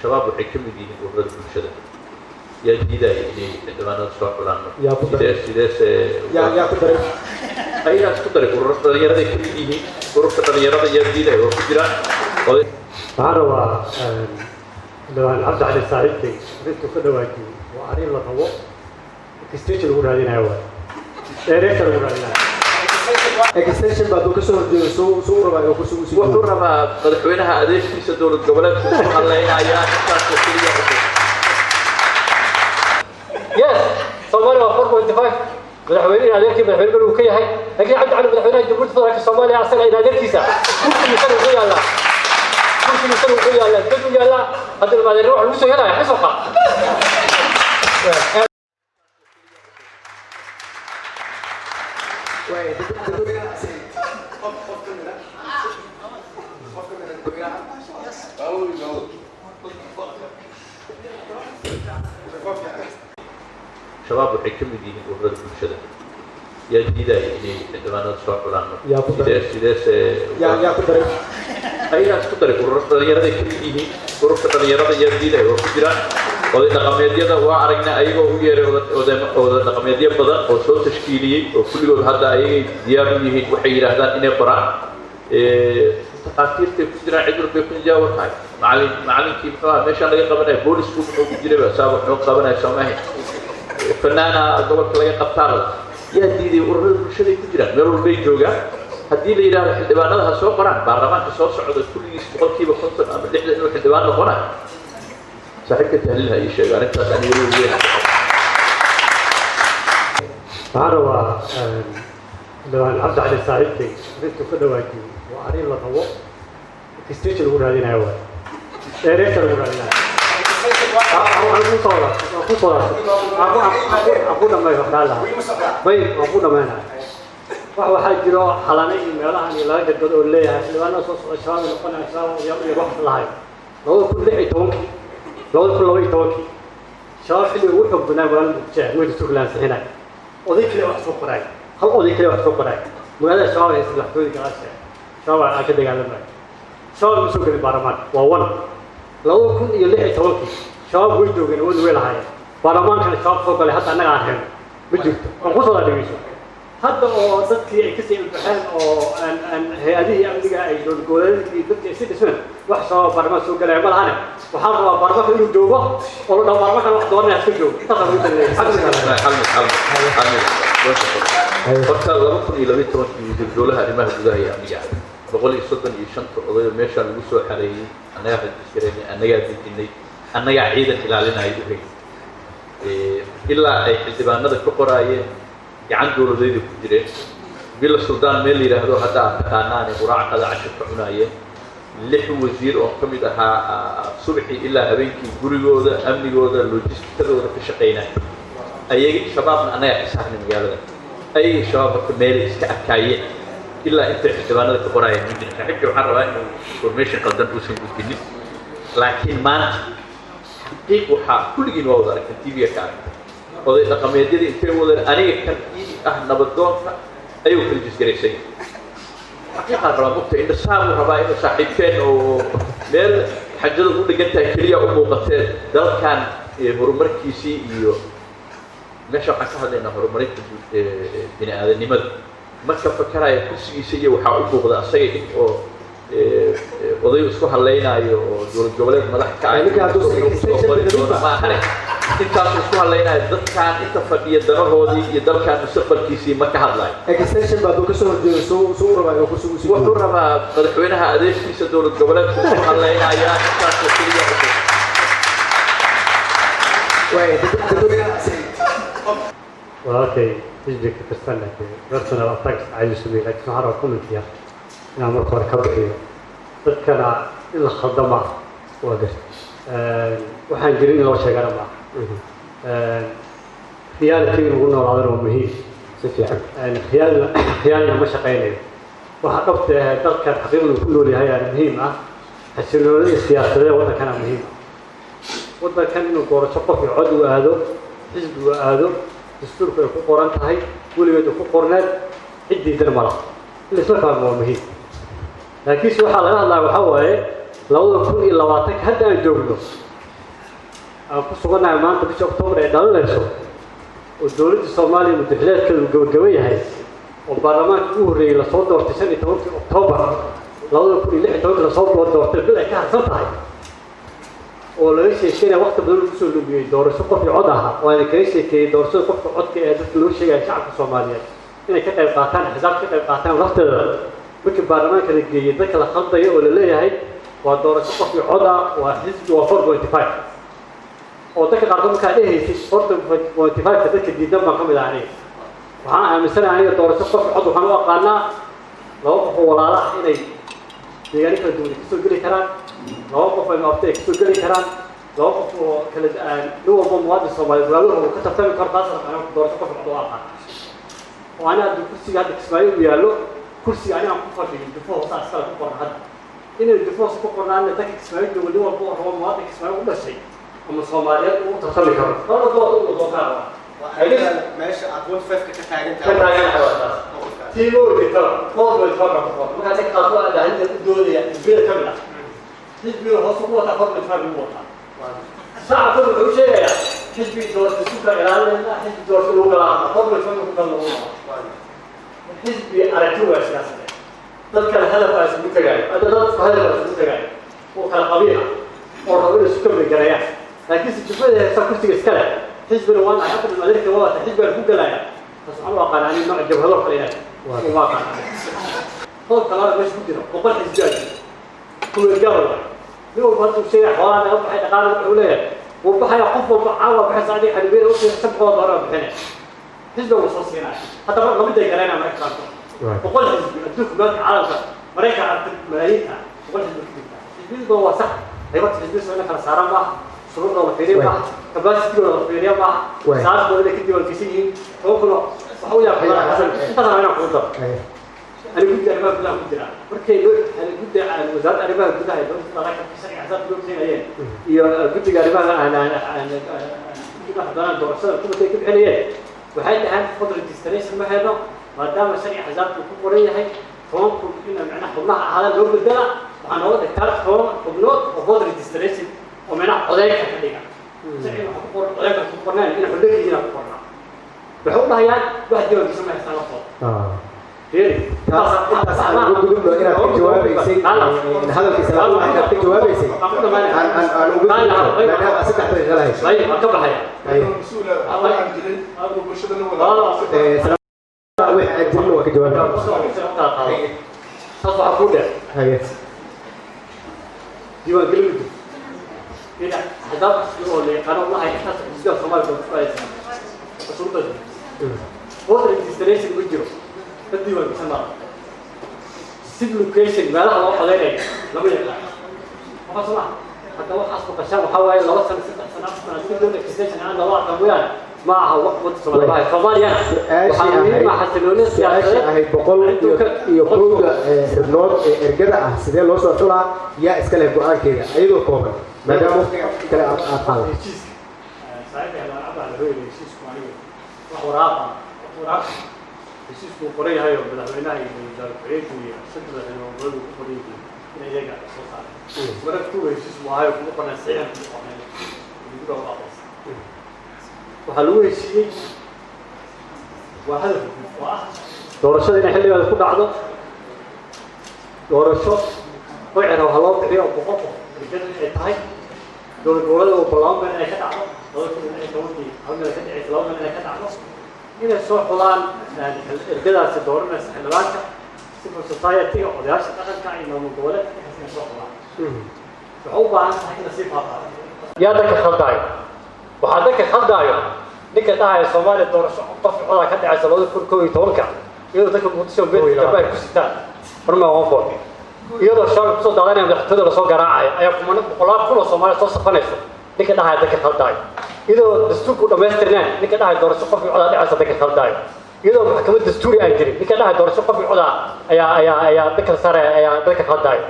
Shabaab waxay ka mid yihiin ururada bulshada. Yaa diidaya inay xildhibaanada soo xulaan? Yaa ku daray? Sidee sideese? Yaa ku daray? Ayagaa isku daray. Ururada dhalinyaraday ka mid yihiin. Ururka dhalinyarada yaa diidaya? Waa ku jiraan oday. Waxaan rabaa xildhibaan Cabdi Cali saaxiibkay arrintuu ka dhawaajiyey waa arrin la rabo extension lagu raadinayo, waay dheereerta lagu raadinayo. Extension baa hadduu kasoo horjeedo, suu u rabaa inuu kursigu usii Wuxuu joogo? rabaa madaxweynaha adeegkiisa dowlad goboleedka isku hadlaynayaa, intaasoo keliya cusub. Yes, Soomaaliya waa 4.5. Madaxweyne in adeerkii madaxweyne beri uu ka yahay, laakiin Cabdi Cali madaxweynaha Jamhuuriyadda Federaalka Soomaaliya asaga in adeerkiisa kursigiisana wuxuu yaallaa, kursigiisana wuxuu yaallaa, dad u yaallaa. Hadda adeer wax lagu soo helaya xisuqa. Waay, dadweynaha qof ka mid ah, qof ka mid ah dadweynaha. Shabaab waxay ka mid yihiin ururada bulshada. Yaa diidaya inay xildhibaanada soo xulaan? Yaa ku daray? Sideese? Yaa ku daray? Ayagaa isku daray. Ururada dhalinyaraday ka mid yihiin. Ururka dhalinyarada yaa diidaya? Waa ku jiraan. Oday dhaqameedyada waa aragnay ayagoo u yeeray oday dhaqameedyo badan oo soo tashkiiliyey, oo kulligood hadda ayagay diyaar u yihiin waxay yidhaahdaan inay qoraan. Takhaatiirtay ku jiraan, cid walbay ku nijaawo tahay. Macalinkii muxuu ahaa meeshaan laga qabanaya, boolisku muxuu ku jiray, saa wax noo qabanaya soomahi, fanaana gobolka laga qabtaa. Yaa diiday? Ururada bulshaday ku jiraan, meel walbay joogaan. Haddii la yidhahdo xildhibaanada ha soo qoraan, baarlamaanka soo socda kulligiis 50% ama 60 inuu xildhibaan noqonayo. Saaxiibka Tahliil ha ii sheego arrintaas, ani weli weyn. Waxaan rabaa xildhibaan Cabdi Cali saaxiibkay arrintuu ka dhawaajiyey waa arrin la rabo extension lagu raadinayo, waay dheereerta lagu raadinayo. Aan ku dhameeyo waxaa lahaa bay waan ku dhamaynaya. Waxaa jiro xalane iyo meelahan iyo laga gadgado oo leeyahay xildhibaanada soo socda Shabaab ay noqonaya, Shabaab odayaal iyo wax lahayo. 2016-kii, 2012-kii, Shabaab xilliga ugu xoog badnaa magaalada Muqdisho ee dastuurka la ansixinayo, oday kale wax soo qoraay, hal oday kale wax soo qoraay. Magaalada Shabaab haysta, madaxtooyada gadaasheeda Shabaab aan ka dagaalamayo. Shabaab ma soo gelin baarlamaanka. Waa one. 2016-kii Shabaab way joogeen, awood way lahaayeen. Baarlamaankana Shabaab soo galay hadda annaga aan helno ma jirto. Waan ku soo dhegeyso hadda oo dadkii ay kasii ilbaxeen oo aan hay-adihii amniga ay dowlad goboleedkii dadkii ay si dhismeen, wax Shabaab baarlamaan soo galaya ma lahane. Waxaan rabaa baarlamaanka inuu joogo oo la dhaho baarlamaankan wax dooranaya iska joogo. Intaasaan ugu daleeyay. Hal mid, hal mid, hal mid horta. 2012-kii wasiir dowlaha arrimaha gudaha iyo amniga, 135-ta odayo meeshaan lagu soo xareeyey annagaa rajisgareynay, annagaa dejinay, annagaa ciidan ilaalinaya u hayay ilaa ay xildhibaanada ka qoraayeen. Gacan dowladeeda ku jireen. Villa Suldaan meel la yidhaahdo hadda aad taqaanaane quraac, qada, cashir ka cunaayeen. Lix wasiir oo ka mid ahaa subaxii ilaa habeenkii gurigooda, amnigooda, logistikadooda ka shaqaynaya. Ayaga Shabaabna annagaa ka saarnay magaalada. Ayagii Shabaab horta meelay iska arkaayeen ilaa intay xildhibaanada ka qoraayeen ma jirin. Saaxiibkii waxaan rabaa inuu information qaldan uusan gudbinin, laakiin maanta xaqiiq waxaa kulligiin waa wada aragtan, TV-ga ka aragtay, oday dhaqameedyadii intay wadeen aniga kan ii ah nabadoonka ayuu kala jisgaraysay. Xaqiiqaan rabaa mugta indhasaabuu rabaa inuu saaxiibkeen oo meel xajada ugu dhegan tahay keliya u muuqatee. Dalkan horumarkiisii iyo meesha waxaan ka hadlaynaa horumarinta guud ee bini aadanimada. Marka fakaraya kursigiisa iyo waxaa u muuqda asaga in oo oday isku hadlaynaayo oo dowlad goboleed madax ka ah Ninka hadduu inuu kusoo qori doono maahane, intaasuu isku hadlaynaayo. Dadkan inta fadhiya danahoodii iyo dalkan mustaqbalkiisii ma ka hadlayo. Extension baa hadduu kasoo horjeedo, suu u rabaa inuu kursigu usii Wuxuu joogo? rabaa madaxweynaha adeegkiisa dowlad goboleedka isku hadlaynayaa, intaasoo keliya cusub. Waay, dadweynaha Walaalkay xisbiga ka tirsan dee personal attacks caadi sameeyey, laakiin waxaan rabaa comment yar inaan marka hore ka bixiyo. Dadkana in la khaldo maaha. Waa garta. Waxaan jirin in loo sheegana maaha. Reality in lagu noolaadana waa muhiim. Si fiican. Khiyaalna, khiyaalna ma shaqaynayo. Waxa dhabta ah dalkan xaqiiqdu ku nool yahay ayaa muhiim ah. Xasiloonida siyaasadeed waddankana muhiim ah. Waddankan inuu doorasho qof iyo cod uu aado, xisbi uu aado, dastuurku ay ku qoran tahay, weligeed uu ku qorneed, cid diidan ma laha. In la isla fahmo waa muhiim, laakiinse waxaa laga hadlaya waxaa waaye 2020 hadda aan joogno, aan ku sugannahay maanta bisha Oktoobar ay dhalinayso, oo dowladda Soomaaliya muddaxileedkeedu gabagaba yahay, oo baarlamaanka ugu horreeyey lasoo doortay 15-kii Oktoobar 2016-kii lasoo doortay, bil ay ka harsan tahay, oo laga sheekeynaya waqti badan lagu soo lumiyey doorasho qof iyo cod aha, oo ayna kaga sheekeeyey doorashada qofka codka ee dadka loo sheegaya shacabka Soomaaliyeed inay ka qayb qaataan, xisaab ka qayb qaataan lafteeda. Markii baarlamaanka la geeyey, dadka la khaldayo oo la leeyahay waa doorasho qof iyo cod ah, waa xisbi, waa 4.5, oo dadka qaarkood markaa dhehaysay 4.5-ka dadka diidan baan ka mid ah. Aniga waxaan aaminsanahay, aniga doorasho qof iyo cod waxaan u aqaanaa laba qof oo walaala ah inay deegaano kala duwan ay kasoo geli karaan, laba qof ay maabtay ay kasoo geli karaan, laba qof oo kala nin walba muwaadin Soomaaliyeed walaaluhu uu ka tartami karo. Taas aniga doorasho qof cod u aqaan, oo ani hadda kursiga hadda Kismaayo uu yaallo, kursiga ani aan ku fadhiyo jufo hoose askala ku qoran. Hadda inay jufo hoose ku qornaana, dadka Kismaayo joogo, nin walba oo rabo, muwaadin Kismaayo u dhashay ama Soomaaliyeed, uu u tartami karo laba dood uu doontaa rabaa. Meesha aad 1.5-ka ka taagan ka taagan waa taas. Tiimo jirtaba 4.5 baa ku qoran. Markaa dadka qaarkood aad arrinta u doodaya xisbiyada ka mid ah, xisbiga hoose ku wataa 4.5 ugu wataa. Shacabka wuxuu sheegayaa xisbi doorasho suka ilaalinayna, xisbi doorasho lagu galaa 4.5 ku gal lagu galaa. Xisbi aragti waa siyaasadeed, dad kale hadaf aa isugu tagaayo, hadda dad isku hadaf aa isugu tagaayo oo kala qabiil ah oo rabo inay isu kamid garayaan, laakiinse jufada haysta kursiga iska leh, xisbina waan ahay, afar adeerka waa wata, xisbigaan ku galaya. Taas waxaan u aqaana ani nooc jabhado kale inahay uma aqaana. Qodobka labaad meesha ku jira, 100 xisbi aa jira, kuweel gaar waay. Nin walba hadda uu sheegaya xoolaha naga baxay, dhaqaala wuxuu leeyahay wuu baxaya. Qof walba caawa baxaysa, adiga xanibeeda u sheegay 500 doolar bixinaya, xisbiga wuu soo siinaya. Haddaba lama day garanaya marka qaarkood 100 xisbi adduunka meelka caalamka Maraykan aragtay malaayiinta 100 xisbi ka jirta. Xisbiyadu waa sax, qaybata xisbiyada in la kala saaran maaha, shuruucdooda la fiiriya maaha, capacity-gooda la fiiriya maaha, saarkooda inay ka diiwaangeshan yihiin 10,000 oo waxa u yaab badan. Intaas inaan kugu daro, ani guddi arrimaha gudaha ku jira. Markay loo guddi wasaaradda arrimaha gudaha ee dowladda federaalka sharciga xisaabta loo keenayeen iyo guddiga arrimaha guddiga haddana doorashada kumatay ka bixinayeen, waxay dhaheen voter registration ma hayno, maadaama sharciga xisaabta uu ku qoran yahay 10,000 in macnaha xubnaha ahaadaan loo bedela. Waxaa nooga dhigtaa 10 xubnood oo voter registration oo macnaha codeynka ka dhiga. Sharciga waxaa ku qoran codeynka ku qornaan in xubno yihiin ku qornaa. Waxay u dhahayaan wax diiwaangeshan ma haystaan laftooda. Taas intaas aan uga gudubno inaad ka jawaabaysay hadalkiisa labaad, inaad ka jawaabaysay aan uga gudubno, maadaama 3 daqiiqo la hayso. Ayib, waan ka baxaya. Wixii aan jirin waa ka jawaabay. Taas waxaa kuu dheer diiwaangelin ma jirto in axzaab xisbi oo la yaqaano lahay intaas xisbiga Soomaaliya ku haysan shuruuda. Voter registration ma jiro, dad diiwaangashan maaha. Sig location meelaha loo codeynayo lama yaqaan. Waxa soo maha hadda waxaas maqashaan waxaa waaye 2 sano, 3 sano, 4 sano si loo legislation aan loo aqaan mooyaane, ma aha wax wadda Soomaaliya. Soomaaliyana waxaa muhiim ah xasilooni Su-aashii siyaasadeed. ahayd 101-da xubnood ee ergada ah sidee loo soo xulaa, yaa iska leh go-aankeeda, ayadoo kooban, maadaama waqtiga kale aad qaaday? Heshiiska saaxiibka Xildhibaan Cabdi Cali wuxuu yidhi heshiisku aniga wax waraaqa, wax waraaq heshiisku uu qoran yahay oo madaxweynaha iyo wasaare ku-xigeenku iyo shanta madaxweyne goboladu ku qoran yihiin in iyaga soo saaray. Marka kuwa heshiis buu ahayo kuma qornay, saxiixan kuma qornay, lagu dhawaaqaysa. Waxaa lagu heshiiyey waa hadaf guud oo ah doorashada inay xilligeeda ku dhacdo, doorasho magceeda waxaa loo bixiyo 100 qof ergada ay tahay, dowlad goboleeda oo laba meel inay ka dhacdo, 2016-kii hal meel ka dhacaysa, laba meel inay ka dhacdo, inay soo xulaan ergadaasi dooranaysa xildhibaanka, civil society-ga, odayaasha dhaqanka iyo maamul goboleedka intaas inay soo xulaan. Waxay u baahan tahay in lasii faahfaahiyo. Yaa dadka khaldaayo? Waxaa dadka khaldaayo ninka dhahaya Soomaaliya doorasho qof codaa ka dhacaysa 2011-ka, iyadoo dadka Muqdisho beedka ay ku sitaan horma one, iyadoo shabaab kusoo daadanaya, madaxtooyada lasoo garaacayo, ayaa kumana boqolaal kun oo Soomaaliya soo safanayso, ninka dhahaya dadka khaldaayo. Iyadoo dastuurku dhammaystirneen, ninka dhahaya doorasho qof codaa dhacaysa dadka khaldaayo. Iyadoo maxkamad dastuuri aan jirin, ninka dhahaya doorasho qof codaa ayaa dadka saaraya ayaa dadka khaldaayo.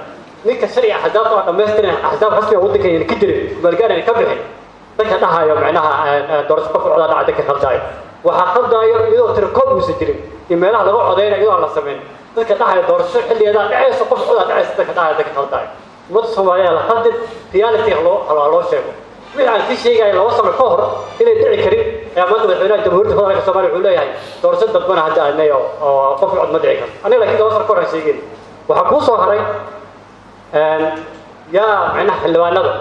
Ninka sharciga axzaabta aan dhammaystirneen, axzaab rasmiga waddanka ayna ka jirin, maalgaan ayna ka bixin, dadka dhahayo macnaha doorasho qof codaa dhaca dadka khaldaayo. Waxaa khaldaayo iyadoo tirakoob uusan jirin iyo meelaha laga codeynayo iyadoo aan la samayn, dadka dhahaya doorasho xilligeedaa dhacayso, qof codaa dhacaysa, dadka dhahaya dadka khaldaayo. Ummadda Soomaaliya la khaldin, reality ha loo sheego. Wixii aan ka sheegaya 2 sano ka hor inay dhici karin ayaa maanta madaxweynaha Jamhuuriyadda Federaalka Soomaaliya wuxuu leeyahay doorasho dadbana hadda aadnay oo qof cod ma dhici karto. Aniga laakiin 2 sano ka hor aan sheegin. Waxaa kuu soo haray yaa macnaha xildhibaanada.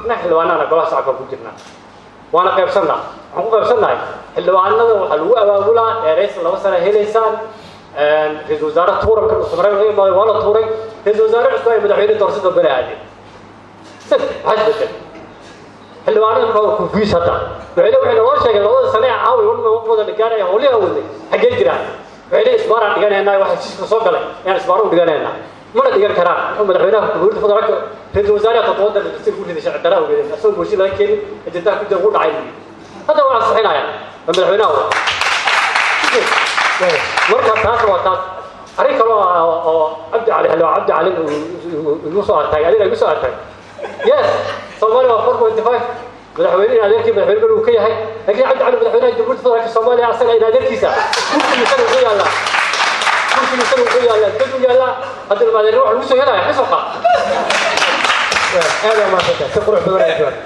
Macnaha xildhibaanadana golaha shacabka ku jirnaa, waana qaybsannaa. Waxaan ku qaybsannahay xildhibaanada waxaa lagu abaabulaa dheeraysa, 2 sano helaysaan. Ra-iisul wasaare tuuranka Dhuusamareeb laga imaaday waa la tuuray, ra-iisul wasaare cusub ay madaxweyne doorasho dambena aadeen. Maxaa isbedel? Xildhibaanada marka waa confuse. Hadda waxay waxay naloo sheegeen labada sane ee caaway wada la gaaraya howlihi wadnay xaggee jiraan? Waxay leeyihin isbaaraan dhiganaynaa, waxa heshiiska soo galay inaan isbaaro u dhiganaynaa. Mana dhigan karaan. Wuxuu madaxweynaha Jamhuuriyadda Federaalka, ra-iisul wasaaraha toddoba dal ku riday sharci darro awgeed, asagoo mooshin laga keenin, ajandaha ku jira ugu dhacay. Hadda waa ansixinaya waa madaxweynaha wa. Marka taas waa taas. Arrin kale oo Cabdi Cali, xildhibaan Cabdi Cali igu soo artaagay, adiga igu soo artaagay. Yes, Soomaaliya waa 4.5, madaxweyne in adeerkii madaxweyne beri uu ka yahay, laakiin Cabdi Cali madaxweynaha Jamhuuriyadda Federaalka Soomaaliya asaga in adeerkiisa kursigiisana wuxuu yaallaa, kursigiisana wuxuu yaallaa dad u yaallaa. Haddii adeerna wax lagu soo helaya ka soo qaad. Aad waa mahadsantahay, si qurux badan ayaa jawaab.